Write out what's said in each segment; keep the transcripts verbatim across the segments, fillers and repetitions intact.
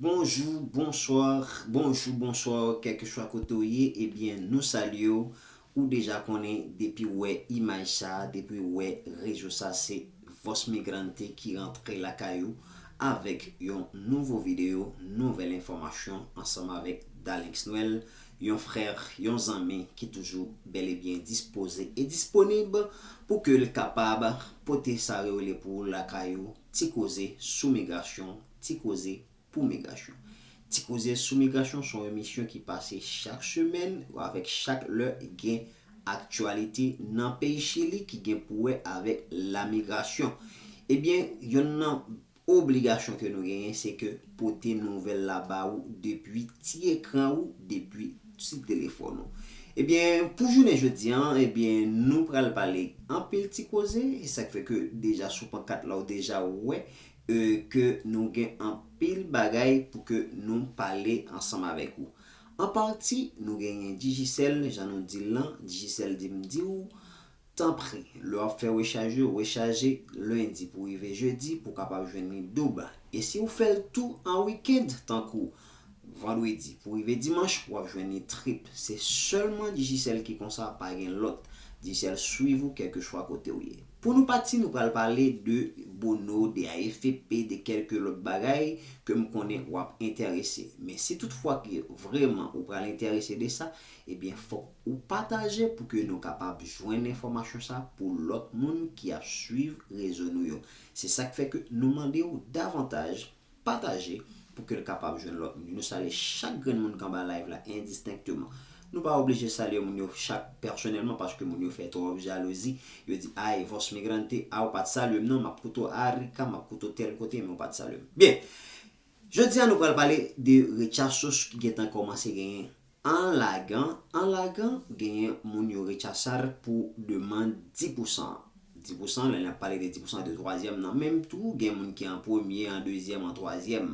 Bonjou, bonswa, bonjou, bonswa, kèlkeswa kote w ye, ebyen, nou salye w. Ou deja konnen, depi w wè imaj sa a, depi w wè rezo sa, se Voz Migrante ki rantre lakay ou avèk yon nouvo videyo, nouvèl enfòmasyon ansanm avèk Dalenx Nwèl, yon frè, yon zanmi ki toujou bèl e byen dispoze e disponib pou ke l kapab pote sa yo rele pou ou lakay ou, ti koze sou migrasyon, ti koze pou migrasyon. Ti koze sou migrasyon se yon emisyon ki pase chak semèn avèk chak lè gen aktyalite nan peyi Chili ki gen pou wè avèk lamigrasyon. Ebyen, yonn nan obligasyon ke nou genyen, se ke pote nouvèl la ba ou depi ti ekran ou, depi ti telefòn ou. Ebyen, pou jounen jodi a, ebyen, nou pral pale anpil ti koze, e sa k fè ke deja sou pankat la, ou deja wè, e, ke nou gen anpil bagay pou ke nou pale ansanm avèk ou. An pati, nou genyen Digicel, jan nou di l lan, Digicel di m di w, tanpri, lè w ap fè rechaj yo, rechaje lendi pou rive jedi pou w kapab jwenn li doub. E si w fè l tou an wikenn, tankou vandredi pou rive dimanch, w ap jwenn li trip. Se sèlman Digicel ki konsa, pa gen lòt. Digicel swiv ou kèlkeswa kote w ye. Pou nou pati, nou pral pale de Bono, de A F P, de kèlke lòt bagay ke m konnen w ap enterese. Men si toutfwa ke vrèman ou pral enterese de sa, ebyen, fòk ou pataje pou ke nou kapab jwenn enfòmasyon sa pou lòt moun ki ap swiv rezo nou yo. Se sa k fè ke nou mande w davantaj pataje pou ke l kapab jwenn lòt moun. Nou salye chak grenn moun k anba live la endistenkteman. Nou pa oblije salye moun yo chak pèsonèlman paske moun yo fè twòp jalouzi. Yo di, "Ay, Voz Migrante, a ou pa t salye m non, m ap koute w Arica, m ap koute w tèl kote, men ou pa t salye m." Byen, jodi a nou pral pale de rechazos ki gentan kòmanse genyen an lagan, an lagan, genyen moun yo rechazar pou demann dis pousan. Dis pousan, lè n ap pale de dis pousan de twazyèm nan, menm tou, gen moun ki an premye, an dezyèm, an twazyèm.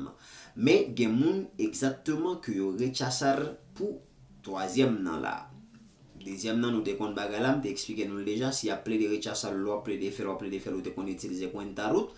Men gen moun egzakteman ke yo rechazar pou twazyèm nan la. Dezyèm nan, nou te konn bagay la, m te eksplike nou l deja, si y ap plede rechazar, lè w ap plede fè l, w ap plede fè l, ou te konn itilize Cuenta Root.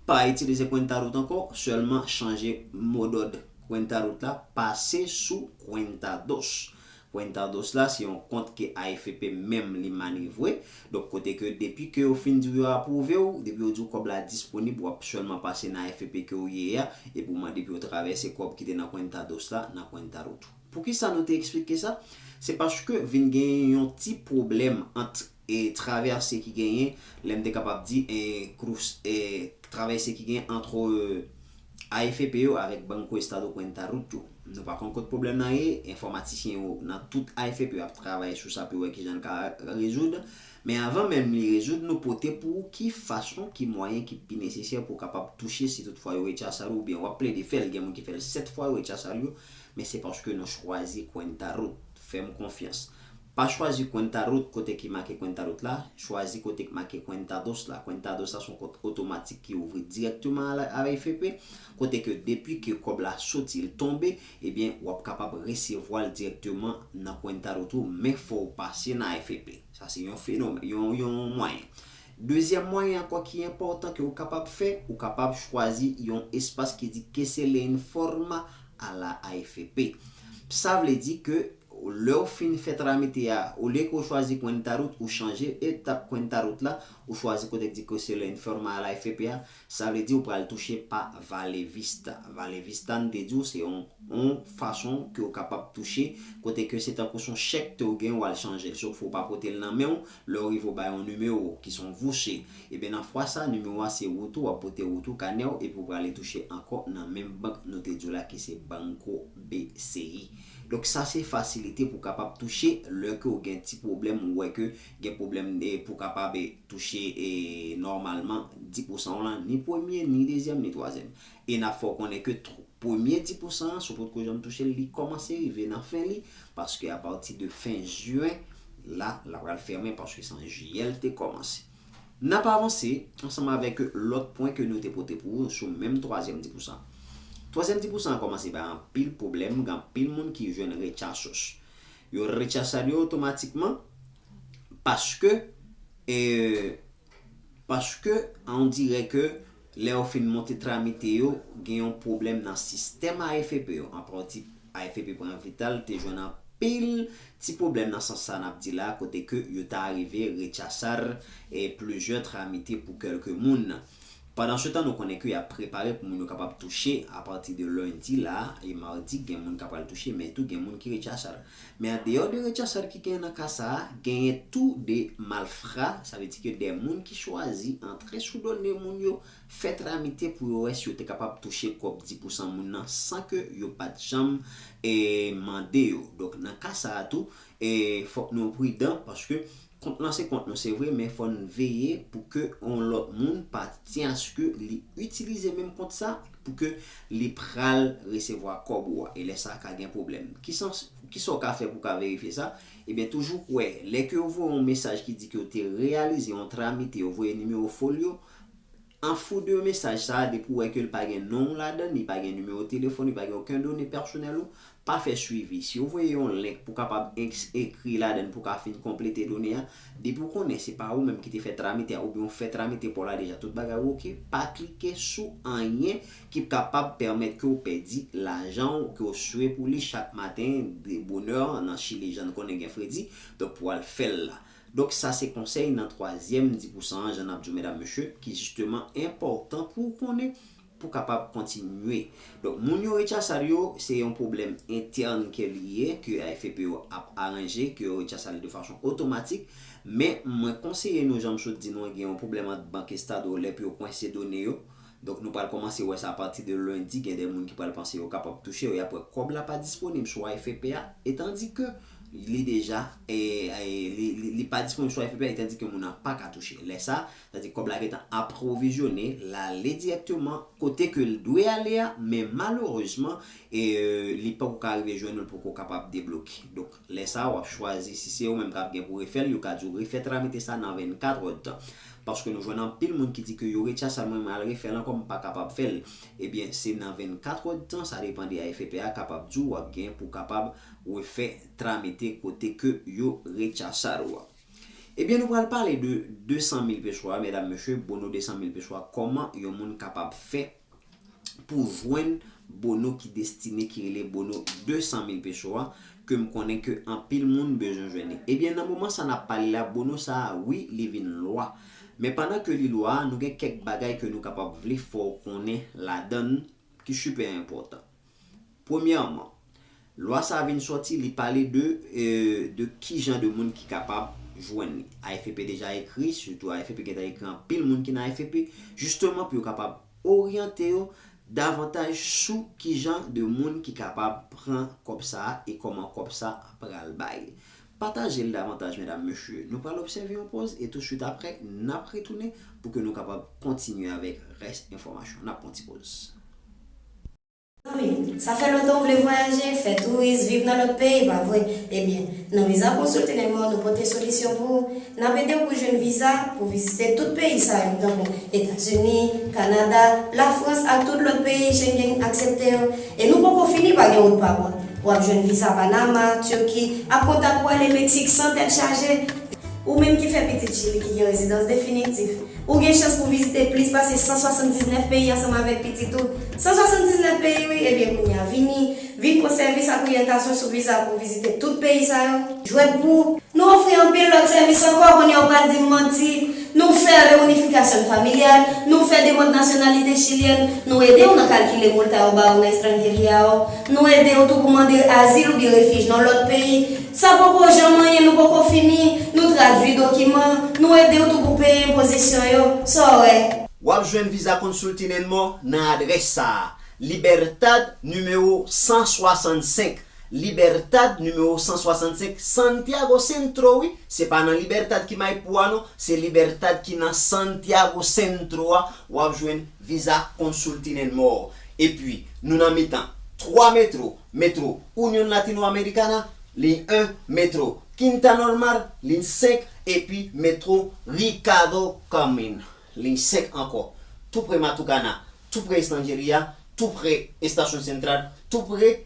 Pa itilize Cuenta Root ankò, sèlman chanje modòd Cuenta Root la, pase sou Cuenta Dos. Cuenta Dos la, se yon kont ke A F P menm li manevre. Donk, kote ke depi ke yo fin di w yo apwouve w, depi yo di w kòb la disponib, w ap sèlman pase nan A F P ke w ye a, epi w mande pou yo travèse kòb ki te nan Cuenta Dos la, nan Cuenta Root. Poukisa nou te eksplike sa? Se paske vin gen yon ti pwoblèm ant e travèse ki genyen, lè m te kapab di, e krous, e travèse ki genyen ant, e, A F P yo avèk Banco Estado Cuenta Root yo. Nou pa konn kot pwoblèm nan ye, enfòmatisyen yo nan tout A F P yo ap travay sou sa pou yo wè kijan l ka rezoud. Men avan menm li rezoud, nou pote pou ou ki fason, ki mwayen ki pi nesesè pou w kapab touche si toutfwa yo rechazar ou, oubyen w ap plede fè l, gen moun ki fè l sèt fwa yo rechazar yo, men se paske nou chwazi Cuenta Root. Fè m konfyans. Pa chwazi Cuenta Root kote ki make Cuenta Root la, chwazi kote ki make Cuenta Dos la. Cuenta Dos la se yon kont otomatik ki ouvri dirèkteman a la, a la A F P, kote ke depi ke kòb la soti, l tonbe, ebyen, w ap kapab resevwa l dirèkteman nan Cuenta Root ou, men fò w pase nan A F P. Sa se yon fenomèn, yon, yon mwayen. Dezyèm mwayen ankò ki enpòtan ke w kapab fè, ou kapab chwazi yon espas ki di que se le informa a la A F P. Sa vle di ke lè w fin fè tramite a, olye ke w chwazi Cuenta Root, ou chanje etap Cuenta Root la, ou chwazi kote ki di que se le informa a la A F P a, sa vle di ou pral touche pa Vale Vista. Vale Vista, n te di w, se yon, yon fason ke w kapab touche, kote ke se tankou se yon chèk ke w gen, w al chanje l. Sof ou pa pote l nan men w, lè w rive w bay yon nimewo ki se yon vouche. Ebyen, nan fwa sa, nimewo a se wout ou, w ap pote wout ou, kanè w, epi w prale touche ankò nan menm bank nou te di w la ki se Banco B C I. Donk, sa se fasilite pou w kapab touche lè ke w gen ti pwoblèm, ou wè ke gen pwoblèm de, pou w kapab, e, touche, e, nòmalman dis pousan w lan, ni premye, ni dezyèm, ni twazyèm. E n ap fè w konnen ke tw-, premye dis pousan an, si w potko janm touche l, li kòmanse rive nan fen li, paske apati de fen jen, la, l ap pral fèmen, paske se an jiyè l te kòmanse. N ap avanse ansanm avèk lòt pwen ke nou te pote pou ou sou menm twazyèm dis pousan. Twazyèm dis pousan an kòmanse bay anpil pwoblèm, gen anpil moun ki jwenn rechazos. Yo rechazar yo otomatikman paske, e, paske, on dirè ke Lè yo fin monte tramite yo, gen yon pwoblèm nan sistèm A F P yo. An pati A F P pran Vital te jwenn anpil ti pwoblèm nan sans sa n ap di la, kote ke yo ta rive retyasar e plizyè tramite pou kèlke moun. Pandan se tan, nou konnen ke y ap prepare pou moun yo kapab touche apati de lendi la e madi, gen moun k ap pral touche, men tou gen moun ki retyasar. Men andeyò de retyasar ki genyen nan ka sa a, genyen tou de malfra, sa vle di ke de moun ki chwazi antre sou done moun yo, fè tramite pou yo wè si yo te kapab touche kòb dis pousan moun nan san ke yo pa t janm e mande yo. Donk, nan ka sa a tou, e fòk nou pridan paske kont lan se kont nou, se vre, men fò n veye pou ke yon lòt moun pa tyen aske li itilize menm kont sa pou ke li pral resevwa kòb ou a. E lè sa a ka gen pwoblèm. Kisa, kisa w ka fè pou w ka verifye sa? Ebyen, toujou kwè, lè ke yo voye yon mesaj ki di ke yo te reyalize yon tramite, yo voye nimewo fo l yo, an fou de mesaj sa a, depi w wè ke l pa gen non w ladan l, li pa gen nimewo telefòn, li pa gen okenn done pèsonèl ou, pa fè swivi. Si yo voye yon link pou w kapab eks-, ekri ladan l pou w ka fin konplete done a, depi w konnen se pa ou menm ki te fè tramite a oubyen w fè tramite pa w la deja, tout bagay oke, pa klike sou anyen ki kapab pèmèt ke w pèdi lajan w ke w swe pou li chak maten de bonè nan Chili, jan n konnen gen fredi, donk pou w al fè l la. Donk, sa se konsèy nan twazyèm dis pousan an, jan n ap di w, medam, mesye, ki jisteman enpòtan pou w konnen pou w kapab kontinye. Donk, moun yo retyasal yo, se yon pwoblèm entèn ke li ye, ke A F P yo ap aranje, ke yo retyasal de fason otomatik. Men, mwen konseye nou, jan m sot di nou an, gen yon pwoblèm ant bank Estado, lè pou yo kwense done yo. Donk, nou pral kòmanse wè sa apati de lendi. Gen de moun ki pral panse yo kapab touche yo, e apre kòb la pa disponib sou A F P a, etandike li deja, e, e, li, li, li pa disponib sou A F P a, etandike moun nan pa ka touche. Lè sa, sa di kòb la gentan apwovizyone, l ale dirèkteman kote ke l dwe ale a, men malerezman, e, li poko ka rive jwenn ou, l poko kapab debloke. Donk, lè sa, w ap chwazi, si se ou menm k ap gen pou refè l, yo ka di w refè tramite sa nan vennkat èdtan. Paske nou jwenn anpil moun ki di ke yo retyasal, mwen, mwen al refè l ankò, m pa kapab fè l. Ebyen, se nan vennkat èdtan, sa depann de A F P a, kapab di w w ap gen pou w kapab refè tramite kote ke yo retyasal ou a. Ebyen, nou pral pale de de san mil peso a, medam, mesye, bono de san mil peso a, kòman yon moun kapab fè pou jwenn bono ki destine, ki rele bono de san mil peso a, ke m konnen ke anpil moun bezwen jwenn li. Ebyen, nan moman sa n ap pale la, bono sa a, wi, li vin lwa. Men pandan ke li lwa, nou gen kèk bagay ke nou kapab vle fè w konnen ladan l ki sipè enpòtan. Premyèman, lwa sa a vin sòti, li pale de, e, de ki jan de moun ki kapab jwenn li. A F P deja ekri, sitou A F P gentan ekri anpil moun ki nan A F P, jisteman pou yo kapab oryante yo davantaj sou ki jan de moun ki kapab pran kòb sa a e kòman kòb sa a pral bay. Pataje l davantaj, medam, mesye. Nou pral obsève yon pòz e touswit apre, n ap retounen pou ke nou kapab kontinye avèk rès enfòmasyon. N ap pran ti pòz. Zanmi, sa fè lontan w vle vwayaje, fè touris, viv nan lòt peyi, pa vre? Ebyen, nan Visa Consulting and More, nou pote solisyon pou ou. N ap ede w pou jwenn viza pou vizite tout peyi sa yo, tankou Etazini, Kanada, Lafrans ak tout lòt peyi Schengen aksepte yo. E nou poko fini, pa gen wout pa bò. W ap jwenn viza Panama, Tiki, ak kontak ou ale Meksik san tèt chaje. Ou menm ki fè pitit Chili ki gen rezidans definitif, ou gen chans pou vizite plis pase san swasanndiznèf peyi ansanm avèk pitit ou. San swasanndiznèf peyi, wi, ebyen kounye a vini, vin pran sèvis ak oryantasyon sou viza pou vizite tout peyi sa yo. Jwèt pou ou. Nou ofri anpil lòt sèvis ankò, kounye a w pral di m manti. Nou fè reinifikasyon familyal, nou fè demann nasyonalite chilyèn, nou ede w nan kalkile multa yo ba w nan estranjeria yo, nou ede w tou pou mande azil oubyen refij nan lòt peyi. Sa poko janm anyen, nou poko fini, nou tradui dokiman, nou ede w tou pou peye enpozisyon yo. Sa w wè? W ap jwenn Visa Consulting and More nan adrès sa a, Libertad nimewo san swasannsenk, Libertad nimewo san swasannsenk, Santiago Centro, wi. Se pa nan Libertad ki Maipú a, non. Se Libertad ki nan Santiago Centro a. W ap jwenn Visa Consulting and More. Epi, nou nan mitan twa metro, Metro Union Latinoamericana, liy en, Metro Quinta Normal, liy senk, epi Metro Ricardo Camin, liy senk ankò. Tou pre Matucana, tou pre Estranjeria, tou pre Estasyon Sentral, tou pre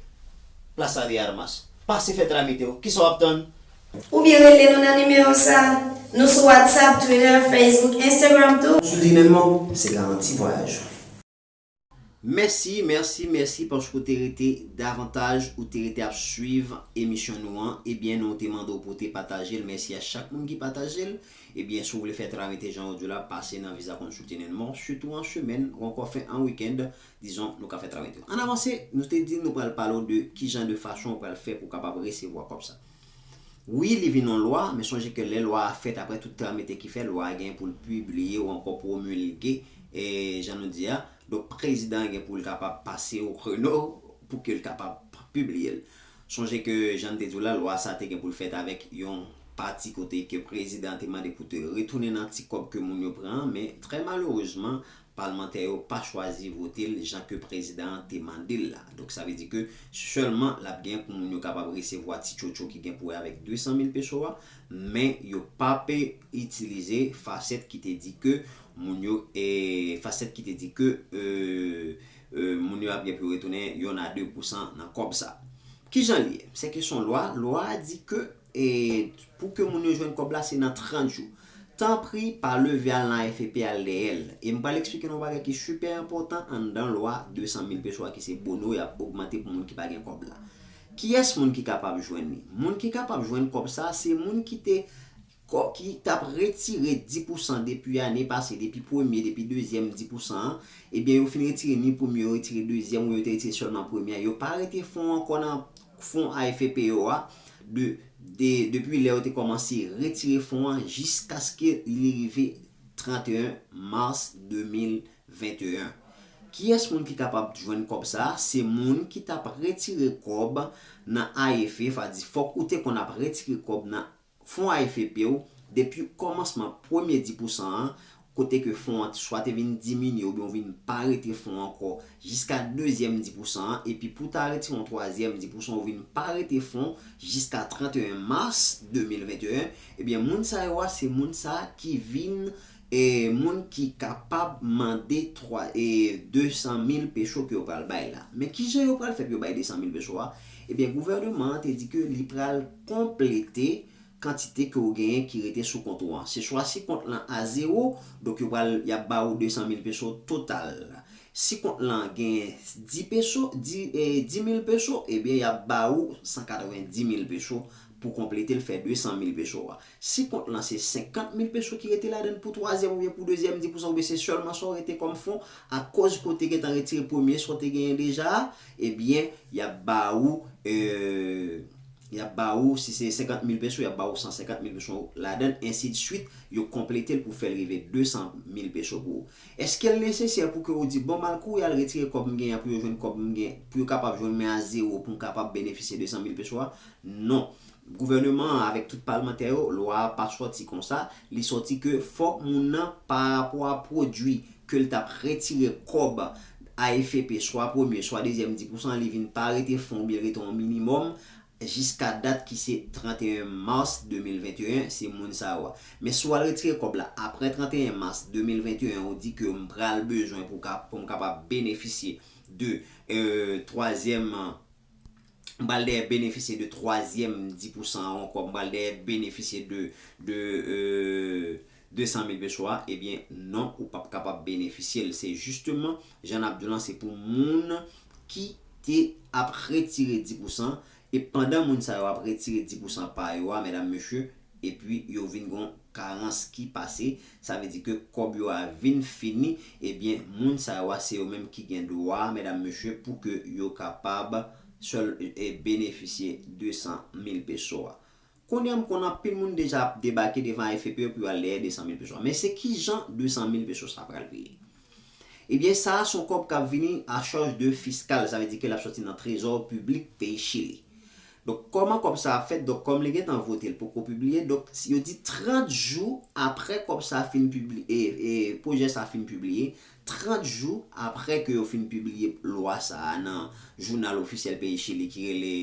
Plaza de Armas. Pase fè tramite w. Kisa w ap tann? Oubyen rele nou nan nimewo sa a, Nou sou WhatsApp, Twitter, Facebook, Instagram tou. Sou Dinelman, se garanti vwayaj ou. Mèsi, mèsi, mèsi paske w te rete davantaj, ou te rete ap swiv emisyon nou an. Ebyen, nou te mande w pou w te pataje l. Mèsi a chak moun ki pataje l. Ebyen, si w vle fè travèse jan yo di w la, pase nan Visa Consulting and More, sitou an semèn, ou ankò fè an wikenn, dizon, nou ka fè travèse. Ann avanse, nou te di nou pral pale w de ki jan de fason w pral fè pou w kapab resevwa kòb sa. Wi, li vin yon lwa, men sonje ke lè lwa a fèt, apre tout tramite ki fèt, lwa a gen pou l pibliye ou ankò pwomilge, e, jan nou di a. Donk, prezidan an gen pou l kapab pase o kreno pou ke l kapab pibliye l. Sonje ke, jan m te di w la, lwa sa te gen pou l fèt avèk yon pati kote ke prezidan an te mande pou te retounen nan ti kòb ke moun yo pran an, men trè malerezman, palmantè yo pa chwazi vote l jan ke prezidan an te mande l la. Donk, sa vle di ke sèlman l ap gen pou moun yo kapab resevwa ti tchotcho ki gen pou wè avèk de san mil peso a, men yo p ap itilize fasèt ki te di ke moun yo, e, fasèt ki te di ke, e, e, moun yo ap gen pou yo retounen yonn a de pousan nan kòb sa. Kijan l ye? Se ke se yon lwa, lwa a di ke, e, pou ke moun yo jwenn kòb la, se nan trant jou. Tanpri, pa leve al nan A F P al dèyè l. E m pral eksplike nou yon bagay ki sipè enpòtan anndan lwa de san mil peso a ki se bono y ap ogmante pou moun ki pa gen kòb la. Kiyès moun ki kapab jwenn li? Moun ki kapab jwenn kòb sa, se moun ki te kò-, ki t ap retire dis pousan depi ane pase, depi premye, depi dezyèm dis pousan an, ebyen, yo fin retire ni premye, yo retire dezyèm, ou yo te retire sèlman premye a. Yo pa rete fon ankò nan fon A F P yo a, de, de, depi lè yo te kòmanse retire fon an jiskaske li rive trant e en mas de mil venteyen. Kiyès moun ki kapab jwenn kòb sa a? Se moun ki t ap retire kòb nan A F P, sa di fòk ou te konn ap retire kòb nan fon A F P w, depi kòmansman premye dis pousan an, kote ke fon an swa te vin diminye oubyen w vin pa rete fon ankò jiska dezyèm dis pousan an, epi pou w ta retire yon twazyèm dis pousan, w vin pa rete fon jiska trant e en mas de mil venteyen, ebyen, moun sa yo a, se moun sa ki vin, e, moun ki kapab mande twa, e, de san mil peso ke yo pral bay la. Men kijan yo pral fè pou yo bay de san mil peso a? Ebyen, gouvèneman an te di ke li pral konplete kantite ke w genyen ki rete sou kont ou an. Se swa si kont lan a zewo, donk yo pral, y ap ba ou de san mil peso total. Si kont lan genyen dis peso, dis, e, dis mil peso, ebyen, y ap ba ou san katrevenndis mil peso pou konplete l, fè de san mil peso a. Si kont lan se senkant mil peso ki rete ladan l pou twazyèm oubyen pou dezyèm dis pousan, oubyen se sèlman sa w rete kòm fon, akoz ke w te gentan retire premye sa w te genyen deja a, ebyen, y ap ba ou, e, y ap ba ou, si se senkant mil peso, y ap ba ou san senkant mil peso ladan l, ensidswit, yo konplete l pou fè l rive de san mil peso pou ou. Èske l nesesè pou ke ou di, bon, m al kouri al retire kòb m genyen an pou yo jwenn kòb m gen, pou yo kapab jwenn mwen a zewo, pou m kapab benefisye de san mil peso a? Non. Gouvèneman an, avèk tout palmantè yo, lwa a pa sòti konsa. Li sòti ke fòk moun nan, parapò a pwodui ke l t ap retire kòb A F P, swa premye, swa dezyèm dis pousan, li vin pa rete fon oubyen l rete yon minimòm, jiska dat ki se trant e en mas de mil venteyen, se moun sa yo a. Men si w al retire kòb la apre trant e en mas de mil venteyen, ou di ke m pral bezwen pou ka, pou m kapab benefisye de, e, twazyèm, m pral dèyè benefisye de twazyèm dis pousan an ankò, m pral dèyè benefisye de, de, e, de san mil peso a, ebyen, non, ou p ap kapab benefisye l. Se jisteman, jan n ap di w lan, se pou moun ki te ap retire dis pousan, e pandan moun sa yo ap retire dis pousan pa yo a, medam, mesye, epi yo vin gon karans ki pase, sa vle di ke kòb yo a vin fini, ebyen, moun sa yo a, se yo menm ki gen dwa, medam, mesye, pou ke yo kapab sèl, e, benefisye de san mil peso a. Kounye a, m konn anpil moun deja ap debake devan A F P yo pou yo al dèyè de san mil peso a. Men se ki jan de san mil peso sa pral vire? Ebyen, sa a se yon kòb k ap vini a chaj de fiskal, sa vle di ke l ap sòti nan trezò piblik peyi Chili. Donk, kòman kòb sa a fèt? Donk, kòm li gentan vote, l poko pibliye, donk, yo di trant jou apre kòb sa a fin pibliye, e, e, pwojè sa a fin pibliye, trant jou apre ke yo fin pibliye lwa sa a nan jounal ofisyèl peyi Chili ki rele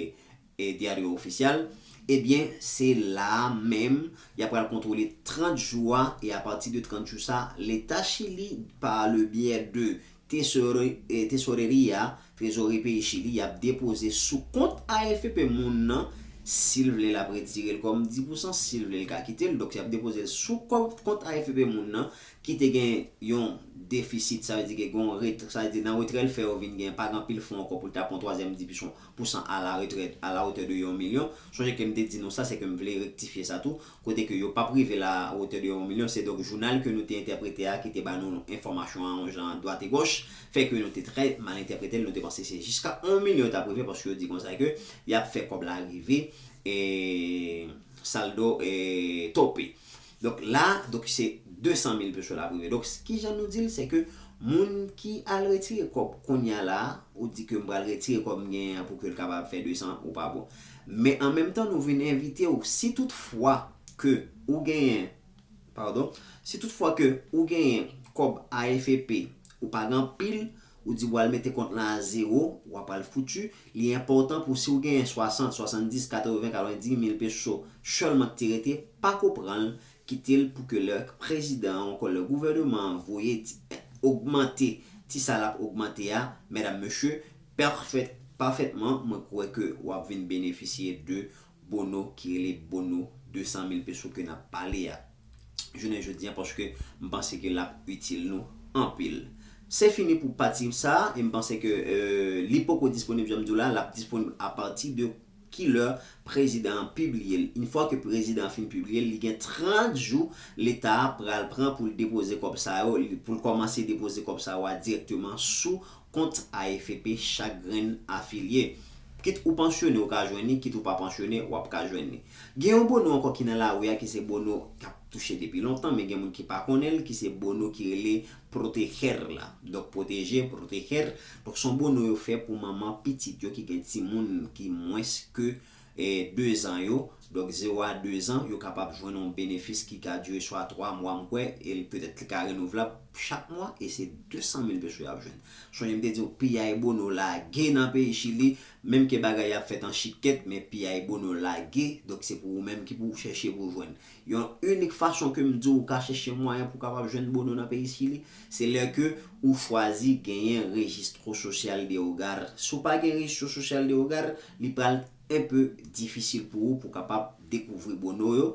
e, Diario Oficial, ebyen, se la a menm, y ap pral kontwole trant jou a, e apati de trant jou sa, Leta Chili, pa le byè de Tesore-, e, Tesoreria, Trezori peyi Chili, y ap depoze sou kont A F P moun nan, Si l vle, l ap retire l kòm dis pousan, si l vle, l ka kite l. Donk, y ap depoze l sou kò-, kont A F P moun nan, ki te gen yon defisit, sa vle di gen yon ret-, sa vle di nan retrè l fè yo vin gen pa gen anpil fon ankò pou l ta pran twazyèm dis pousan a la retrèt, à la hauteur de yon milyon. Sonje ke m te di nou sa, se ke m vle rektifye sa tou. Kote ke yo p ap rive la hauteur de yon milyon, se donk jounal ke nou te entèprete a ki te ba nou enfòmasyon an yon jan dwat e gòch, fè ke nou te trè mal entèprete l, nou te panse se jiska yon milyon yo t ap rive, paske yo di konsa ke y ap fè kòb la rive, e, saldo, e, tope. Donk la, donk se de san mil peso l ap rive. Donk, kijan nou di l, se ke moun ki al retire kòb kounye a la, ou di ke m pral retire kòb m genyen an pou ke l kapab fè de san, ou pa bon. Men an menm tan, nou vin envite w, si toutfwa ke ou genyen, padon, si toutfwa ke ou genyen kòb A F P, ou pa gen anpil, ou di w al mete kont lan a zewo, w ap al fouti, li enpòtan pou si w genyen swasant, swasanndis, katreven, katrevendiz mil peso sèlman ki te rete, pa ko pran l, kite l pou ke lè prezidan an, ankò lè gouvènman an voye ti, ogmante ti sa l ap ogmante a, medam, mesye, pafèt-, pafètman, mwen kwè ke w ap vin benefisye de bono ki rele bono de san mil peso ke n ap pale a. Jounen jodi a, paske m panse ke l ap itil nou anpil. Se fini pou pati sa a, e m panse ke, e, li poko disponib, jan m di w la, l ap disponib apati de ki lè prezidan an pibliye l. Yon fwa ke prezidan an fin pibliye l, li gen trant jou Leta a pral pran pou l depoze kòb sa yo, li, pou l kòmanse depoze kòb sa yo a dirèkteman sou kont A F P chak grenn afilye. Kit ou pansyone, ou ka jwenn li, kit ou pa pansyone, w ap ka jwenn li. Gen yon bono ankò ki nan lari a, ki se bono k ap touche depi lontan, men gen moun ki pa konnen l, ki se bono ki rele Proteger la. Donk, pwoteje, proteger. Donk, se yon bono yo fè pou manman pitit yo ki gen timoun ki mwens ke, e, de zan yo. Donk, zewo a de zan, yo kapab jwenn yon benefis ki ka dire swa twa mwa, m kwè, e l petèt li ka renouvlab chak mwa, e se de san mil peso y ap jwenn. Sonje m te di w, piyay bono lage nan peyi Chili, menm ke bagay ap fèt an chikèt, men piyay bono lage, donk se pou ou menm ki pou chèche pou jwenn. Yon inik fason ke m di w ou ka chèche mwayen pou w kapab jwenn bono nan peyi Chili, se lè ke ou chwazi genyen Registro Social de Hogar. Si w pa gen Registro Social de Hogar, li pral enpe difisil pou ou pou w kapab dekouvri bono yo.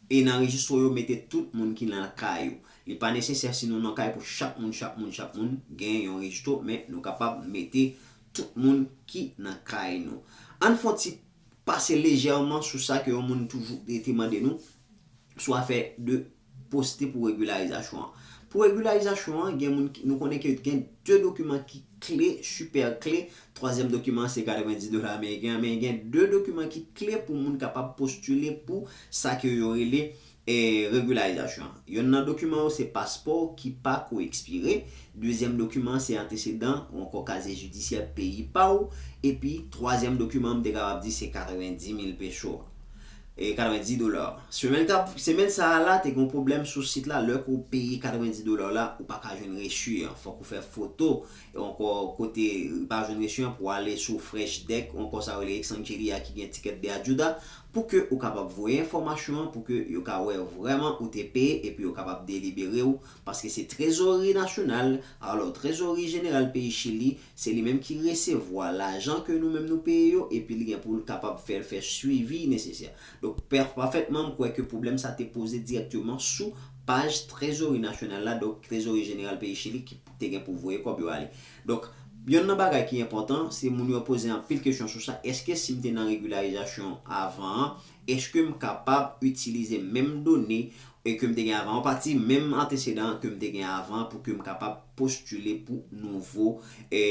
E nan rejistro yo, mete tout moun ki nan kay ou. Li pa nesesè si nou nan kay pou chak moun, chak moun, chak moun gen yon rejistro, men nou kapab mete tout moun ki nan kay nou. Ann fè yon ti pase lejèman sou sa ke yon moun toujou te, te mande nou, sou afè de poste pou regilarizasyon an. Pou regilarizasyon an, gen moun ki, nou konnen ke gen de dokiman ki kle, sipè kle. Twazyèm dokiman an se katrevendiz dola ameriken an, men gen de dokiman ki kle pou moun kapab postile pou sa ke yo rele, e, regilarizasyon an. Yonn nan dokiman yo se paspò ki pa ko ekspire. Dezyèm dokiman an se antesedan ou ankò kazye jidisyè peyi pa w. Epi, twazyèm dokiman an, m te kapab di se katrevendiz mil peso. E katrevendiz dola. Semèn k ap, semèn sa a la, te gen yon pwoblèm sou sit la. Lè ke w peye katrevendiz dola la, ou pa ka jwenn resi an. Fòk ou fè foto. E ankò, kote ou pa jwenn resi an, pou w ale sou Fresh Deck, ou ankò sa yo rele Exangeli a ki gen ticket de ayuda, pou ke ou kapab voye enfòmasyon an, pou ke yo ka wè vrèman ou te peye, epi yo kapab delibere w, paske se trezori nasyonal, alò, trezori jeneral peyi Chili, se li menm ki resevwa lajan ke nou menm nou peye yo, epi li gen pou l kapab fè l fè swivi nesesè. Donk, pè-, pafètman, m kwè ke pwoblèm sa te poze dirèkteman sou paj trezori nasyonal la, donk trezori jeneral peyi Chili ki te gen pou voye kòb yo ale. Donk, yonn nan bagay ki enpòtan, se moun yo poze anpil kesyon sou sa, èske si m te nan regilarizasyon avan an, èske m kapab itilize menm done e ke m te gen avan, an pati menm antesedan ke m te gen avan pou ke m kapab postile pou nouvo, e,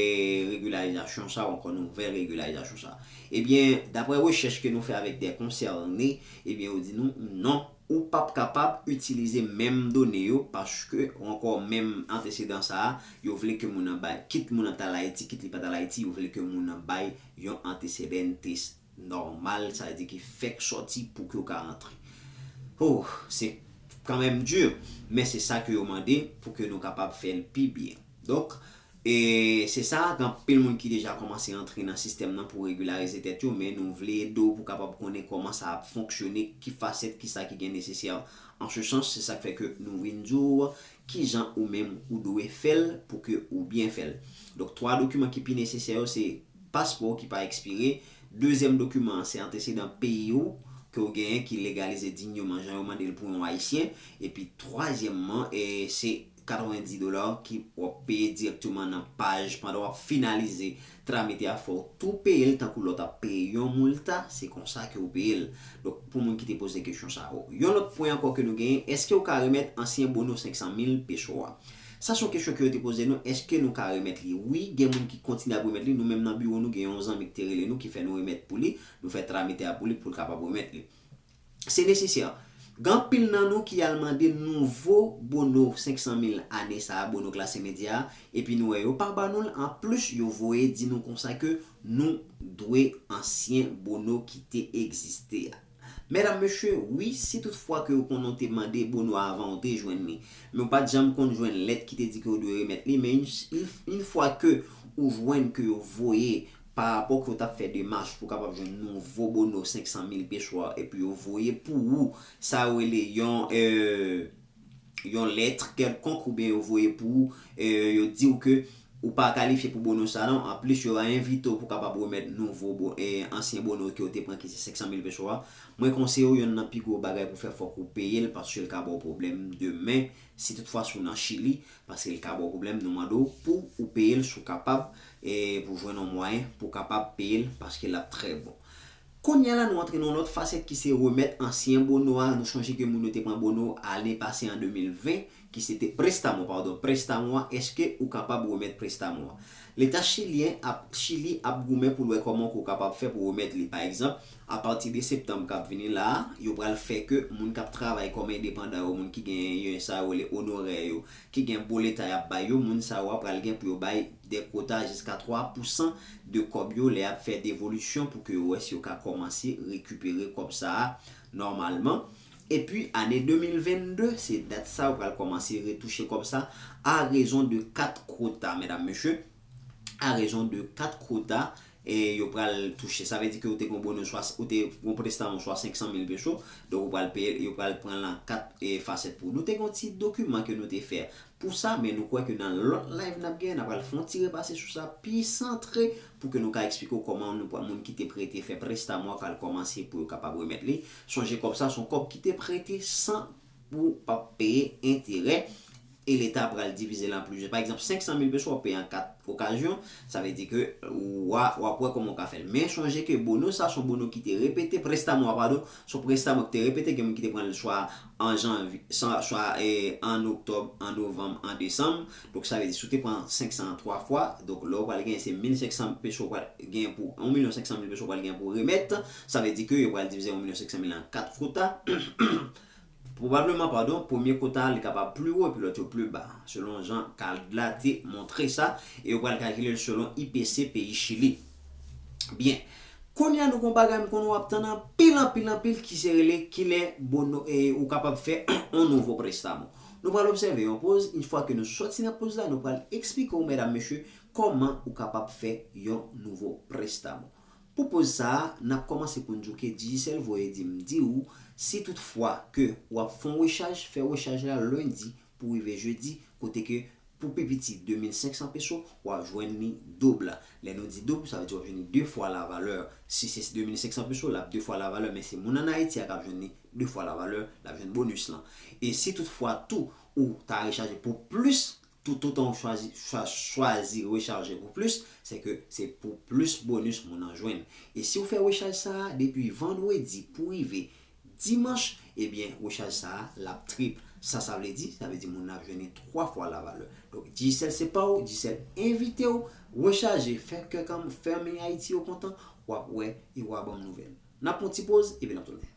regilarizasyon sa ou ankò nouvèl regilarizasyon sa. Ebyen, daprè rechèch ke nou fè avèk de konsène, ebyen, yo di nou non, ou p ap kapab itilize menm done yo paske ou ankò menm antesedan sa a, yo vle ke moun nan bay, kit moun nan t al Ayiti, kit li pa t al Ayiti, yo vle ke moun nan bay yon antecedentes nòmal, sa vle di ki fèk sòti pou ke w ka rantre. Oh, se kanmenm di, men se sa ke yo mande pou ke nou kapab fè l pi byen. Donk, e se sa, gen anpil moun ki deja kòmanse antre nan sistèm nan pou regilarize tèt yo, men nou vle ede w pou kapab konnen kòman sa ap fonksyone, ki fasèt, ki sa ki gen nesesè. An se sans, se sa k fè ke nou vin di w kijan ou menm ou dwe fè l pou ke ou byen fè l. Donk, twa dokiman ki pi nesesè yo, se paspò ki pa ekspire, Dezyèm dokiman an, se antesedan peyi w ke w genyen ki legalize dignement jan yo mande l pou yon Ayisyen. Epi twazyèmman, e, se katrevendis dola ki w ap peye dirèkteman nan paj pandan w ap finalize tramite a, fò w tou peye l tankou lè w t ap peye yon moulta, se konsa ke w peye l. Donk, pou moun ki te poze kesyon sa yo. Yon lòt pwen ankò ke nou genyen, èske w ka remèt ansyen bono senk san mil peso a? Sa se yon kesyon ke yo te poze nou, èske nou ka remèt li? Wi, gen moun ki kontinye ap remèt li. Nou menm nan biwo nou, gen yon zanmi ki te rele nou, ki fè nou remèt pou li, nou fè tramite a pou li, pou l kapab remèt li. Se nesesè. Gen anpil nan nou ki al mande nouvo bono senk san mil ane sa a, bono klase medya a, epi nou wè yo pa ba nou l, anplis yo voye di nou konsa ke nou dwe ansyen bono ki te egziste a. Medam, mesye, wi, si toutfwa ke w konnen w te mande bono a avan, w te jwenn li, men w pa t janm konn jwenn lèt ki te di ke w dwe remèt li, men yon, yon, yon fwa ke ou jwenn ke yo voye pa rapò ke w t ap fè demach pou w kapab jwenn nouvo bono senk san mil peso a, epi yo voye pou ou sa yo rele yon, e, yon lèt kèlkonk oubyen yo voye pou ou, e, yo di w ke ou pa kalifye pou bono sa non. Anplis, yo va envite w pou w kapab remèt nouvo bo-, e, ansyen bono ke w te pran ki se senk san mil peso a. Mwen konseye w, yonn nan pi gwo bagay pou fè, fòk ou peye l paske l ka ba w pwoblèm demen, si toutfwa si w nan Chili, paske l ka ba w pwoblèm, nou mande w pou ou peye l si w kapab, e, pou jwenn yon mwayen pou w kapab peye l paske l ap trè bon. Kounye a la, nou antre nan yon lòt fasèt ki se remèt ansyen bono a. Nou sonje ke moun yo te pran bono ane pase an de mil ven, ki se te prestamo, padon, prestamo a, èske ou kapab remèt prestamo a? Leta chilyen ap, Chili ap goumen pou l wè kòman ke w kapab fè pou remèt li. Pa egzanp, apati de septanm k ap vini la a, yo pral fè ke moun k ap travay kòm endepandan yo, moun ki gen, gen sa yo rele onorè yo, ki gen boleta y ap bay yo, moun sa yo a pral gen pou yo bay de kota jiska twa pousan de kòb yo lè y ap fè devolisyon pou ke yo wè si yo ka kòmanse rekipere kòb sa a nòmalman. Epi, ane de mil vennde, se dat sa yo pral kòmanse retouche kòb sa a rezon de kat kota, medam, mesye, a rezon de kat kota, e yo pral touche. Sa vle di ke ou te gon bono swa, ou te gon prestamo swa senk san mil peso, donk ou pral peye, yo pral pran l an kat, e, fasèt pou ou. Nou te gon ti dokiman ke nou te fè pou sa, men nou kwè ke nan lòt live n ap gen, n ap pral fè yon ti repase sou sa pi santre pou ke nou ka eksplike w kòman nou pral, moun ki te prete fè prestamo a pral kòmanse pou yo kapab remèt li. Sonje kòb sa se yon kòb ki te prete san pou pa peye enterè. E Leta pral divize l an plizyè. Pa egzanp, senk san mil peso w ap peye an kat okazyon, sa vle di ke w a, w ap wè kòman w ka fè l. Men sonje ke bono sa se yon bono ki te repete, prestamo a, padon, se yon prestamo ki te repete, gen moun ki te pran l swa an janvye, swa, swa, e, an oktòb, an novanm, an desanm. Donk, sa vle di, si w te pran senk san twa fwa, donk, lè w pral genyen, se mil senk san peso w pral genyen pou, yon milyon senk san mil peso w pral genyen pou remèt. Sa vle di ke yo pral divize yon milyon senk san mil an kat kota. Pwobableman, padon, premye kota a, li kapab pli wo epi lòt yo pli ba, selon jan kad la te montre sa, e yo pral kalkile l selon I P C peyi Chili. Byen. Kounye a, nou gon bagay m konnen w ap tann anpil, anpil, anpil, ki se rele kilè bono, e, ou kapab fè yon nouvo prestamo. Nou pral obsève yon poz. Yon fwa ke nou sòti nan poz la, nou pral eksplike w, medam, mesye, kòman ou kapab fè yon nouvo prestamo. Pou poz sa a, n ap kòmanse pou n di w ke Digicel voye di m di w, si toutfwa ke w ap fè yon rechaj, fè rechaj la lendi pou rive jedi, kote ke pou pi piti de mil senk san peso, w ap jwenn li doub la. Lè nou di doub, sa vle di w ap jwenn li de fwa lavalè. Si se de mil senk san peso, l ap de fwa lavalè, men se moun ann Ayiti a k ap jwenn li de fwa lavalè, l ap jwenn bonis lan. E si toutfwa tou ou ta rechaje pou plis, toutotan ou chwazi, chwa-, chwazi rechaje pou plis, se ke se pou plis bonis moun nan jwenn. E si w fè rechaj sa a depi vandredi pou rive dimanch, ebyen, rechaj sa a, l ap trip. Sa sa vle di? Sa vle di moun nan ap jwenn li twa fwa lavalè. Donk, Digicel se pa w, Digicel envite w, rechaje, fè kè kanm, fè men Ayiti yo kontan, w ap wè e w a ban m nouvèl. N ap pran ti poz, epi n ap tounen.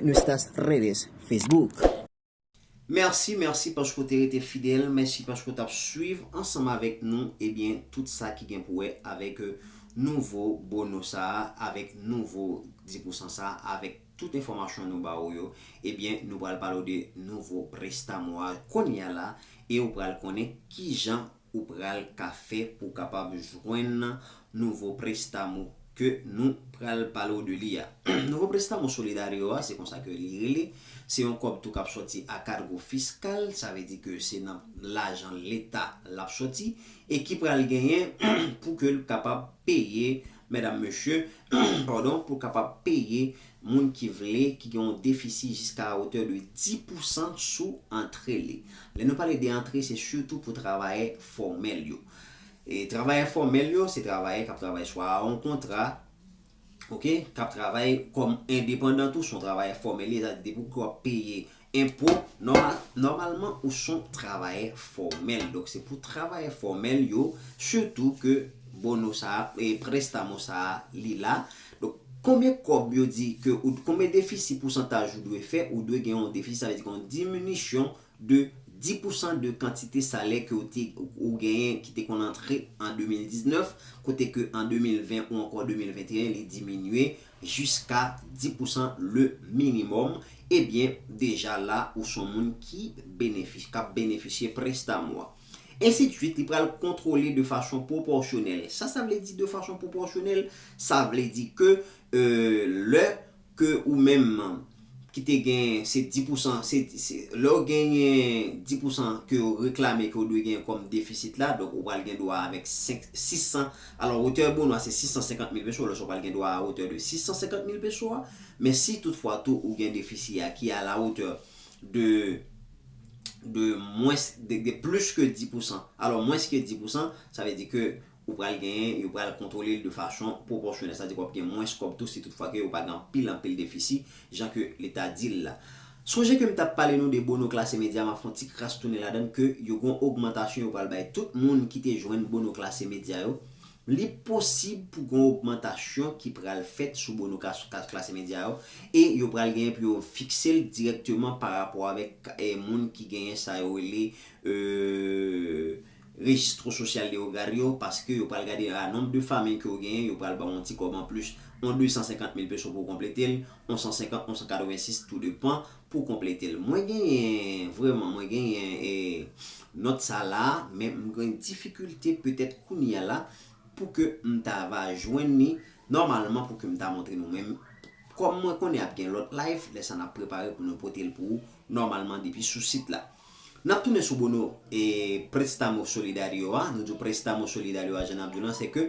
Nuestras redes Facebook. Mèsi, mèsi paske w te rete fidèl, mèsi paske w t ap swiv ansanm avèk nou, ebyen, tout sa ki gen pou wè avèk euh, nouvo bono sa a, avèk nouvo dis pousan sa a, avèk tout enfòmasyon nou ba ou yo, ebyen, nou pral pale w de nouvo prestamo a kounye a la, e ou pral konnen kijan ou pral ka fè pou w kapab jwenn nouvo prestamo ke nou pral pale w de li a. Nouvo prestamo solidario a, se konsa ke li rele, se yon kòb tou k ap sòti a kadgo fiskal, sa vle di ke se nan lajan leta l ap sòti, e ki pral genyen pou ke l kapab peye, medam, mesye, padon, pou l kapab peye moun ki vle, ki gen yon defisi jiska a otè de dis pousan sou antre li. Lè nou pale de antre, se sitou pou travayè fòmèl yo. E travayè fòmèl yo, se travayè k ap travay swa a yon kontra, oke, k ap travay kòm endepandan tou, se yon travayè fòmèl li ye, sa vle di depi w ap peye enpo, nòmal, nòmalman, ou se yon travayè fòmèl. Donk, se pou travayè fòmèl yo, sitou ke bono sa a, e prestamo sa a, li la. Donk, konbyen kòb yo di ke, ou, konbyen defisi pousantaj ou dwe fè, ou dwe gen yon defisi, sa vle di gen yon diminisyon de dis pousan de kantite salè ke ou te, ou genyen ki te konn antre an de mil diznèf, kote ke an de mil ven ou ankò de mil venteyen, li diminye jiska dis pousan le minimòm, ebyen, deja la, ou se yon moun ki benefis-, k ap benefisye prestamo a. Ensidswit, li pral kontwole de fason pwopòsyonèl. Sa, sa vle di de fason pwopòsyonèl? Sa vle di ke, euh, lè ke ou menm ki te gen se dis pousan, se, se, lè w genyen dis pousan ke w reklame ke w dwe gen kòm defisit la, donk ou pral gen dwa avèk senk, sis san, alò, otè bono a se sis san senkant mil peso, lè sa w pral gen dwa a otè de sis san senkant mil peso a, men si toutfwa tou ou gen defisi a ki a la otè de, de mwens, de, de plis ke dis pousan, alò, mwens ke dis pousan, sa vle di ke ou pral genyen, yo pral kontwole l de fason pwopòsyonèl. Sa vle di ke w ap gen mwens kòb tou si toutfwa ke yo pa gen anpil, anpil defisi, jan ke leta di l la. Sonje ke m t ap pale nou de bono klase medya, m ap fè yon ti kras tounen ladan l, ke yo gen yon ogmantasyon yo pral bay tout moun ki te jwenn bono klase medya yo. Li posib pou gen yon ogmantasyon ki pral fèt sou bono klas, klas, klase medya yo, e yo pral genyen pou yo fikse l dirèkteman pa rapò avèk, eh, moun ki genyen sa yo rele, eh, Registro Social de Hogar yo, paske yo pral gade a nonb de fanmi ke w genyen, yo pral ba w yon ti kòb anplis, yon de san senkant mil peso pou w konplete l, yon san senkant, yon san katrevensis, tou depan, pou w konplete l. Mwen genyen, vrèman, mwen genyen, e, nòt sa la, men m gen difikilte petèt kounye a la, pou ke m ta va jwenn li nòmalman, pou ke m ta montre nou. Men kòm mwen konnen ap gen lòt live, lè sa n ap prepare pou nou pote l pou ou nòmalman depi sou sit la. N ap tounen sou bono e Préstamo Solidario a. Nou di w Préstamo Solidario a, jan n ap di w lan, se ke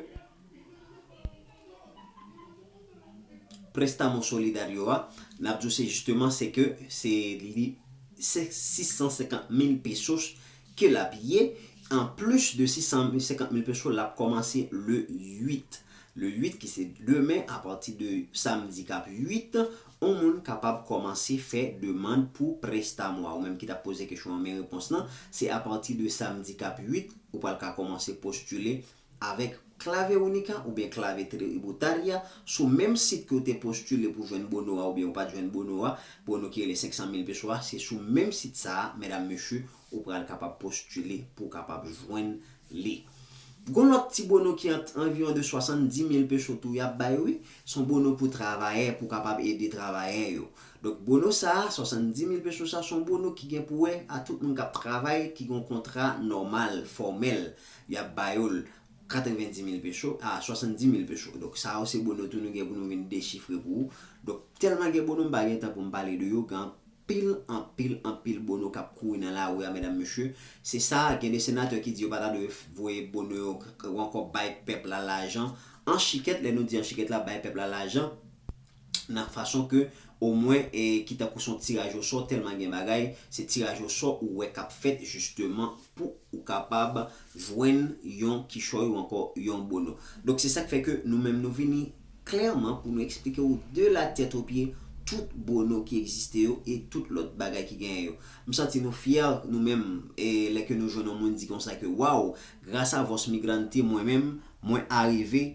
Préstamo Solidario a, n ap di w se jisteman, se ke se li, se sis san senkant mil pesos ke l ap ye. Anplis de sis san senkant mil pesos, l ap kòmanse le uit. Le uit, ki se demen, apati de samdi k ap uit, yon moun kapab kòmanse fè demann pou Préstamo a. Ou menm ki t ap poze kesyon an, men repons lan, se apati de samdi k ap uit, ou pral ka kòmanse postile avèk Clave Única oubyen Clave Tributaria, sou menm sit ke w te postile pou jwenn bono a oubyen ou pa t jwenn bono a, bono ki rele senk san mil peso a, se sou menm sit sa a, medam, mesye, ou pral kapab postile pou w kapab jwenn li. Gon lòt ti bono ki ant anviwon de swasanndis mil peso tou y ap bay, wi. Se yon bono pou travayè, pou kapab ede travayè yo. Donk, bono sa a, swasanndis mil peso sa, se yon bono ki gen pou wè a tout moun k ap travay, ki gen yon kontra nòmal, fòmèl. Y ap ba yo l katrevendis mil peso a swasanndis mil peso. Donk, sa yo se bono tou nou gen pou nou vin dechifre pou ou. Donk, tèlman gen bono, m pa gen tan pou m pale de yo, gen anpil, anpil, anpil bono k ap kouri nan lari a, medam, mesye. Se sa, gen de senatè ki di yo pa ta dwe voye bono yo ankò bay pèp la lajan. An chikèt, lè nou di an chikèt la, bay pèp la lajan, nan fason ke omwen, e, ki tankou se yon tiraj osò, tèlman gen bagay, se tiraj osò ou wè k ap fèt jisteman pou ou kapab jwenn yon kichòy ou ankò yon bono. Donk, se sa k fè ke nou menm nou vini klèman pou nou eksplike w de la tèt o pye tout bono ki egziste yo e tout lòt bagay ki genyen yo. M santi nou fyè, nou menm, e lè ke nou jwenn yon moun di konsa ke, waw, gras a Voz Migrante, mwen menm, mwen arive,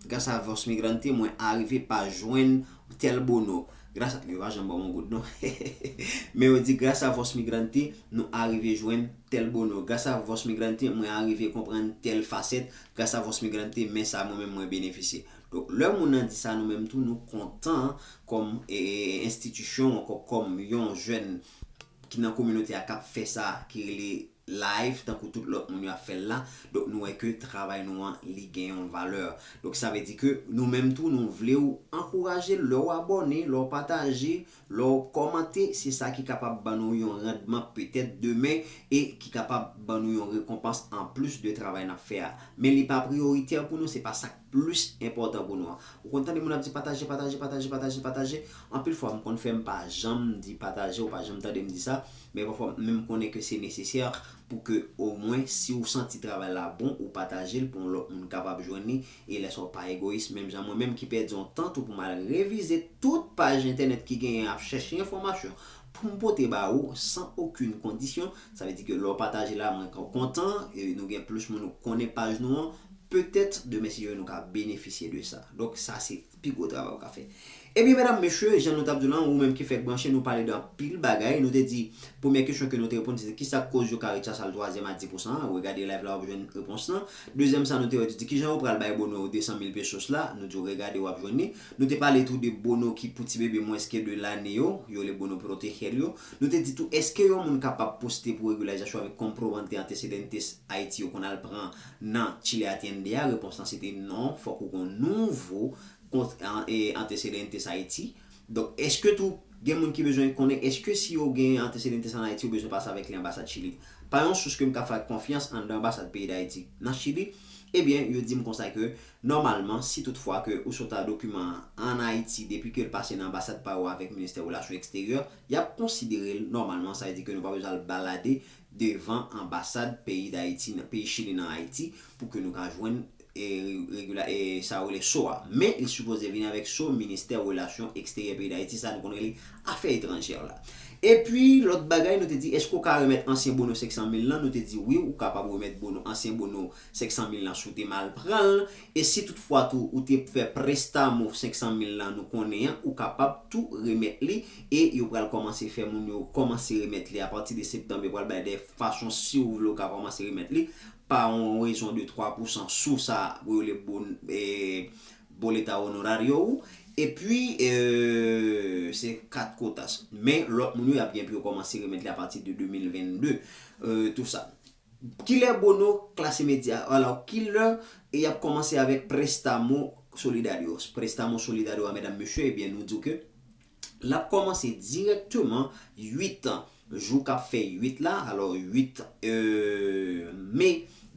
gras a Voz Migrante, mwen arive pa jwenn tèl bono. Gras a, yo pa janm ban m yon goud non. Men yo di, gras a Voz Migrante, nou arive jwenn tèl bono. Gras a Voz Migrante, mwen arive konprann tèl fasèt. Gras a Voz Migrante, men sa mwen menm mwen benefisye. Donk, lè moun nan di sa, nou menm tou, nou kontan kòm e, e, enstitisyon, ankò kòm yon jèn ki nan kominote a k ap fè sa, ki rele live, tankou tout lòt moun yo ap fè l la. Donk, nou wè ke travay nou an, li gen yon valè. Donk, sa vle di ke nou menm tou, nou vle w ankouraje l, lè w abòne, lè w pataje, lè w kòmante, se sa ki kapab ban nou yon randman petèt demen e ki kapab ban nou yon rekonpans anplis de travay n ap fè a. Men li pa priyoritè pou nou, se pa sa k plis enpòtan pou nou an. Ou konn tande moun ap di pataje, pataje, pataje, pataje, pataje. Anpil fwa, m konn fè m pa janm di pataje, ou pa janm tande m di sa. Men pafwa, men m konnen ke se nesesè pou ke omwen, si ou santi travay la bon, ou pataje l pou yon lòt moun kapab jwenn li. E lè sa w pa egoyis, menm jan mwen menm ki pèdi yon tan tou pou m al revize tout paj entènèt ki genyen ap chèche enfòmasyon pou m pote ba ou san okenn kondisyon. Sa vle di ke lè w pataje la, mwen kontan, e nou gen plis moun nou konnen paj nou an. Petèt, demen si Dye vle, nou ka benefisye de sa. Donk, sa se pi gwo travay ou ka fè. Ebyen, medam, mesye, jan nou t ap di w lan, ou menm ki fèk branche, nou pale de anpil bagay. Nou te di, premyè kesyon ke nou te reponn, se te kisa k koz yo ka retire sa l twazyèm a dis pousan an? Ou regade live la, w ap jwenn repons lan. Dezyèm sa, nou te wè, te di kijan yo pral bay bono de san mil pesos la? Nou di w regade, w ap jwenn li. Nou te pale tou de bono ki pou ti bebe mwens ke de lane yo, yo rele bono proteger yo. Nou te di tou, èske yon moun kapab poste pou regularizasyon avèk comprobante antecedentes Haiti yo konn al pran nan Chile Atiende a? Repons lan se te non, fòk ou gen yon nouvo kont, an, e, antecedentes Haiti. Donk, èske tou gen moun ki bezwen konnen, èske si yo gen antecedentes an Ayiti, yo bezwen pase avèk li anbasad Chili? Pa yon sous ke m ka fè konfyans anndan anbasad peyi Dayiti nan Chili, ebyen, yo di m konsa ke, nòmalman, si toutfwa ke ou sot a dokiman an ann Ayiti, depi ke l pase nan anbasad pa yo avèk Ministè Relasyon Eksteryè, y ap konsidere l nòmalman, sa vle di ke nou pa bezwen al balade devan anbasad peyi Dayiti, nan peyi Chili nan Ayiti, pou ke nou ka jwenn e, regula-, e, sa yo rele so a. Men, li sipoze vini avèk so Ministè Relasyon Eksteryè peyi Dayiti, sa nou konn rele afè etranjè la. Epi, lòt bagay, nou te di, èske w ka remèt ansyen bono senk san mil lan? Nou te di, wi, ou kapab remèt bono, ansyen bono senk san mil lan si w te mal pran l. E si toutfwa tou, ou te fè prestamo senk san mil lan nou konnen an, ou kapab tou remèt li. E yo pral kòmanse fè moun yo kòmanse remèt li apati de septanm, yo pral bay de fason, si w vle, ou ka kòmanse remèt li pa yon rezon de twa pousan sou sa yo rele bon, e, boleta honorario ou. Epi, e, se kat kotas. Men, lòt moun yo, y ap gen pou yo kòmanse remèt li apati de de mil vennde, e, tou sa. Kilè bono klase medya? Alò, kilè y ap kòmanse avèk prestamo solidario? Prestamo solidario a, medam, mesye, ebyen, nou di w ke l ap kòmanse dirèkteman uit jou k ap fè uit la, alò uit, e, me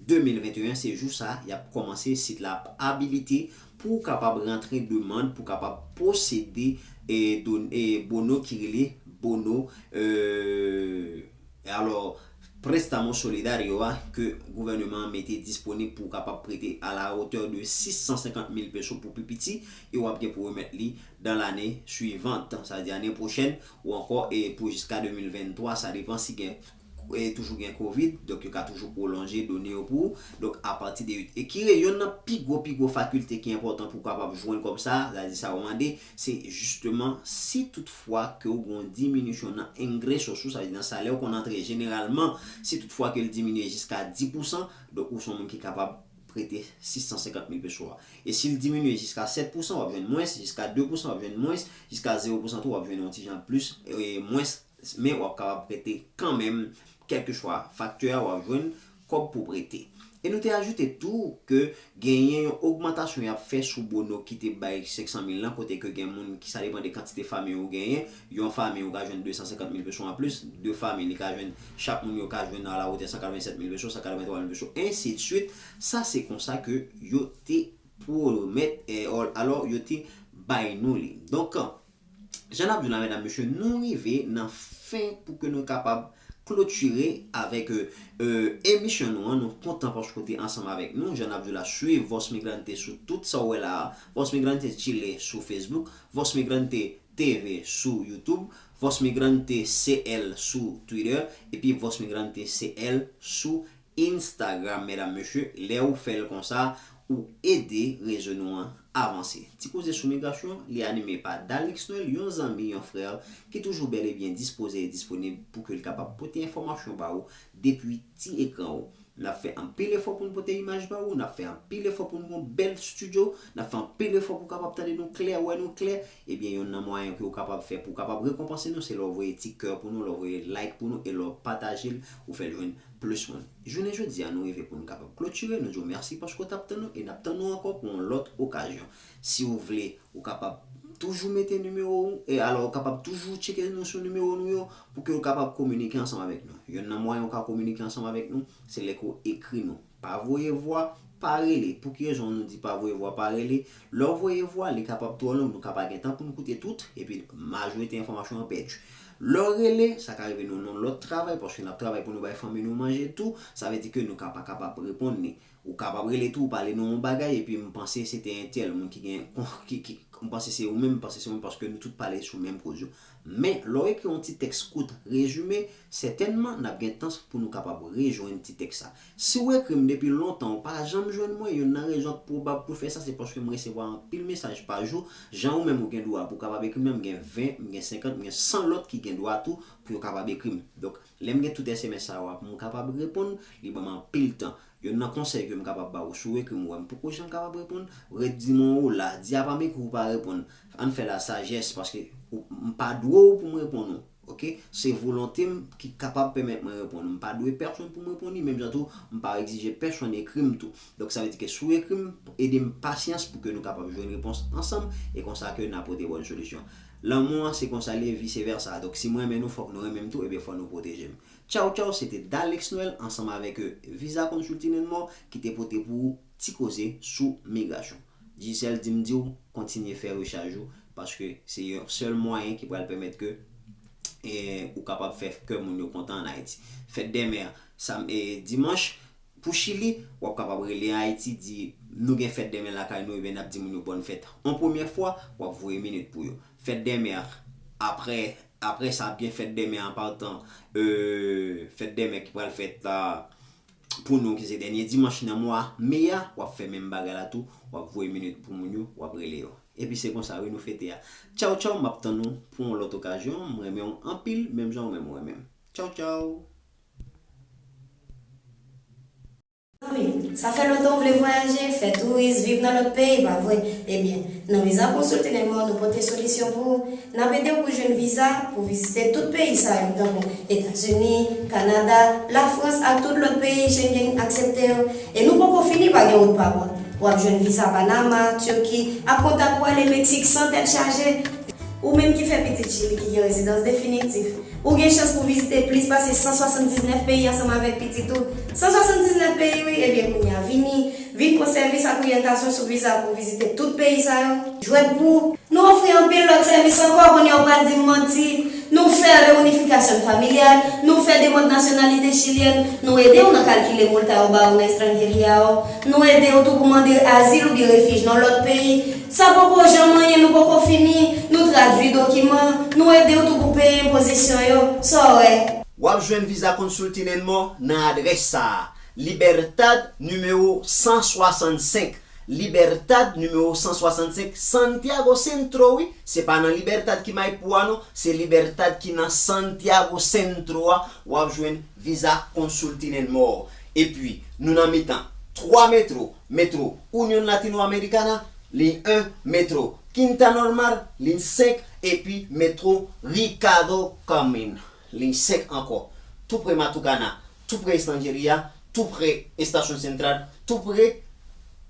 de mil venteyen, se jou sa y ap kòmanse, sit la ap abilite pou w kapab rantre demann, pou w kapab posede, e, don-, e, bono ki rele bono, e, alò, prestamo solidario a ke gouvèneman an mete disponib pou w kapab prete à la hauteur de sis san senkant mil peso pou pi piti, e w ap gen pou remèt li dans l'année suivante, sa vle di ane pwochèn, ou ankò, e pou jiska de mil venntwa, sa depann si gen, e toujou gen kovid, donk yo ka toujou pwolonje done yo pou ou. Donk, apati de uit, e ki re-, youn nan pi gwo, pi gwo fakilte ki enpòtan pou w kapab jwenn kòb sa, sa vle di sa ou mande, se jisteman si toutfwa ke w gen yon diminisyon nan ingresos ou, sa vle di nan salè w konn antre jeneralman, si toutfwa ke l diminye jiska dis pousan, donk ou se yon moun ki kapab prete sis san senkant mil peso a. E si l diminye jiska sèt pousan, w ap jwenn mwens, jiska de pousan, w ap jwenn mwens, jiska zewo pousan tou, w ap jwenn yon ti jan plis, e, mwens, men w ap kapab prete kanmenm, kèlkeswa faktè a, w ap jwenn kòb pou prete. E nou te ajoute tou ke genyen yon ogmantasyon y ap fè sou bono ki te bay senk san mil lan, kote ke gen moun ki, sa depann de kantite fanmi ou genyen, yon fanmi ou ka jwenn de san senkant mil peso anplis, de fanmi li ka jwenn, chak moun yo ka jwenn à la hauteur san katrevennsèt mil peso, san katrevenntwa mil peso, ensi de suite. Sa se konsa ke yo te pwomèt, e, alò yo te bay nou li. Donk, jan n ap di w la, medam, mesye, nou rive nan fen pou ke nou kapab klotire avèk, e, e, emisyon nou an. Nou kontan paske w te ansanm avèk nou. Jan n ap di w la, swiv Voz Migrante sou tout sa w wè la a. Voz Migrante Chile sou Facebook, Voz Migrante T V sou YouTube, Voz Migrante C L sou Twitter, epi Voz Migrante C L sou Instagram, medam, mesye. Lè ou fè l konsa, ou ede rezo nou an avanse. Ti koze sou migrasyon, li anime pa Dalix Noël, yon zanmi, yon frè ki toujou bèl e byen dispoze e disponib pou ke l kapab pote enfòmasyon ba ou depi ti ekran ou. N ap fè anpil efò pou n pote imaj ba ou, n ap fè anpil efò pou n gon bèl estidyo, n ap fè anpil efò pou w kapab tande nou klè, wè nou klè. Ebyen, yonn nan mwayen ke w kapab fè pou w kapab rekonpanse nou, se lè w voye ti kè pou nou, lè w voye like pou nou, e lè w pataje l, ou fè l jwenn plis moun. Jounen jodi a, nou rive pou n kapab klotire, nou di w mèsi paske w t ap tann nou, e n ap tann nou ankò pou yon lòt okazyon. Si w vle, ou kapab toujou mete nimewo w, e alò, ou kapab toujou tcheke nou sou nimewo nou yo, pou ke w kapab kominike ansanm avèk nou. Yonn nan mwayen w ka kominike ansanm avèk nou, se lè ke w ekri nou. Pa voye vwa, pa rele. Pou ki rezon nou di pa voye vwa, pa rele? Lè w voye vwa, li kapab twò long, nou ka pa gen tan pou n koute tout, epi majorite enfòmasyon an pèdi. Lè w rele, sa ka rive nou nan lòt travay, paske n ap travay pou nou bay fanmi nou manje tou, sa vle di ke nou ka pa kapab reponn li. Ou kapab rele tou, ou pale nou yon bagay, epi m panse se te entèl moun ki gen, ki, ki, m panse se ou menm, m panse se ou menm, paske nou tout pale sou menm koz yo. Men, lè w ekri yon ti tèks kout, rezime, sètènman, n ap gen tan pou nou kapab rejwenn ti tèks sa. Si w ekri m depi lontan, ou pa janm jwenn mwen, youn nan rezon k pwobab pou fè sa, se paske m resevwa anpil mesaj pa jou. Jan ou menm ou gen dwa pou w kapab ekri m nan, m gen ven, m gen senkant, m gen san lòt ki gen dwa tou pou yo kapab ekri m. Donk, lè m gen tout S M S sa yo a pou m kapab reponn, li ban m anpil tan. Youn nan konsèy ke m kapab ba ou, si w ekri m, ou wè m poko janm kapab reponn, ret di m yon ola, di apa m ekri ou pa reponn. Ann fè la sajès, paske ou, m pa dwe w pou m reponn ou. Oke? Se volonte m ki kapab pèmèt mwen reponn ou. M pa dwe pèsonn pou m reponn li, menm jan tou, m pa egzije pèsonn ekri m tou. Donk, sa vle di ke si w ekri m, ede m pasyans pou ke nou kapab jwenn repons ansanm, e konsa ke n a pote bòn solisyon. Lanmou an, se konsa l ye, vise vèsa. Donk, si m renmen nou, fòk nou renmen m tou, ebyen, fò nou pwoteje m. Tchaw, tchaw, se te Dalex Noël ansanm avèk, euh, Visa Consulting and More ki te pote pou ou ti koze sou migrasyon. Digicel di m di w kontinye fè rechaj ou, paske se yon sèl mwayen ki pral pèmèt ke, eh, ou kapab fè kè moun yo kontan ann Ayiti. Fèt dè mè, sam-, eh, dimanch, pou Chili, w ap kapab rele Ayiti, di, "Nou gen fèt dèmen lakay nou," ebyen, n ap di moun yo, "Bòn fèt." Yon premyè fwa, w ap voye minit pou yo. Fèt dèmen, apre, apre sa, byen fèt dèmen an patan, euh, fèt dèmen ki pral fèt la, pou nou, ki se dènye dimanch nan mwa me a, w ap fè menm bagay la tou, w ap voye minit pou moun yo, w ap rele yo. Epi se konsa, wi, nou fete a. Tchaw, tchaw, m ap tann nou pou yon lòt okazyon. M renmen w anpil, menm jan ou menm ou renmen m. Tchaw, tchaw. Zanmi, sa fè lontan w vle vwayaje, fè touris, viv nan lòt peyi, pa vre? Ebyen, nan Visa Consulting and More, nou pote solisyon pou ou. N ap ede w pou jwenn viza pou vizite tout peyi sa yo, tankou Etazini, Kanada, Lafrans ak tout lòt peyi Schengen aksepte yo. E nou poko fini, pa gen wout pa bò. W ap jwenn viza Panama, Tiki, ak kontak pou ale Meksik san tèt chaje. Ou menm ki fè pitit Chili ki gen rezidans definitif, ou gen chans pou vizite plis pase san swasanndiznèf peyi ansanm avèk pitit ou. San swasanndiznèf peyi, wi, ebyen kounye a vini, vin pran sèvis ak oryantasyon sou viza pou vizite tout peyi sa yo. Jwèt pou ou. Nou ofri anpil lòt sèvis ankò, kounye a w pral di m manti. Nou fè reyinifikasyon familyal, nou fè demann nasyonalite chilyèn, nou ede w nan kalkile MULTA yo ba w nan estranjeria a, nou ede w tou pou mande azil oubyen refij nan lòt peyi. Sa poko janm anyen, nou poko fini, nou tradui dokiman, nou ede w tou pou peye enpozisyon yo. Sa w wè? W ap jwenn Visa Consulting and More nan adrès sa a, Libertad nimewo san swasannsenk. Libertad nimewo san swasannsenk, Santiago Centro, wi. Se pa nan Libertad ki Maipú a, non. Se Libertad ki nan Santiago Centro a. W ap jwenn Visa Consulting and More. Epi, nou nan mitan twa metro, metro Union Latinoamericana, liy en, metro Quinta Normal, liy senk, epi metro Ricardo Carmen, liy senk ankò. Tou pre Matucana, tou pre Estranjeria, tou pre Estasyon Sentral, tou pre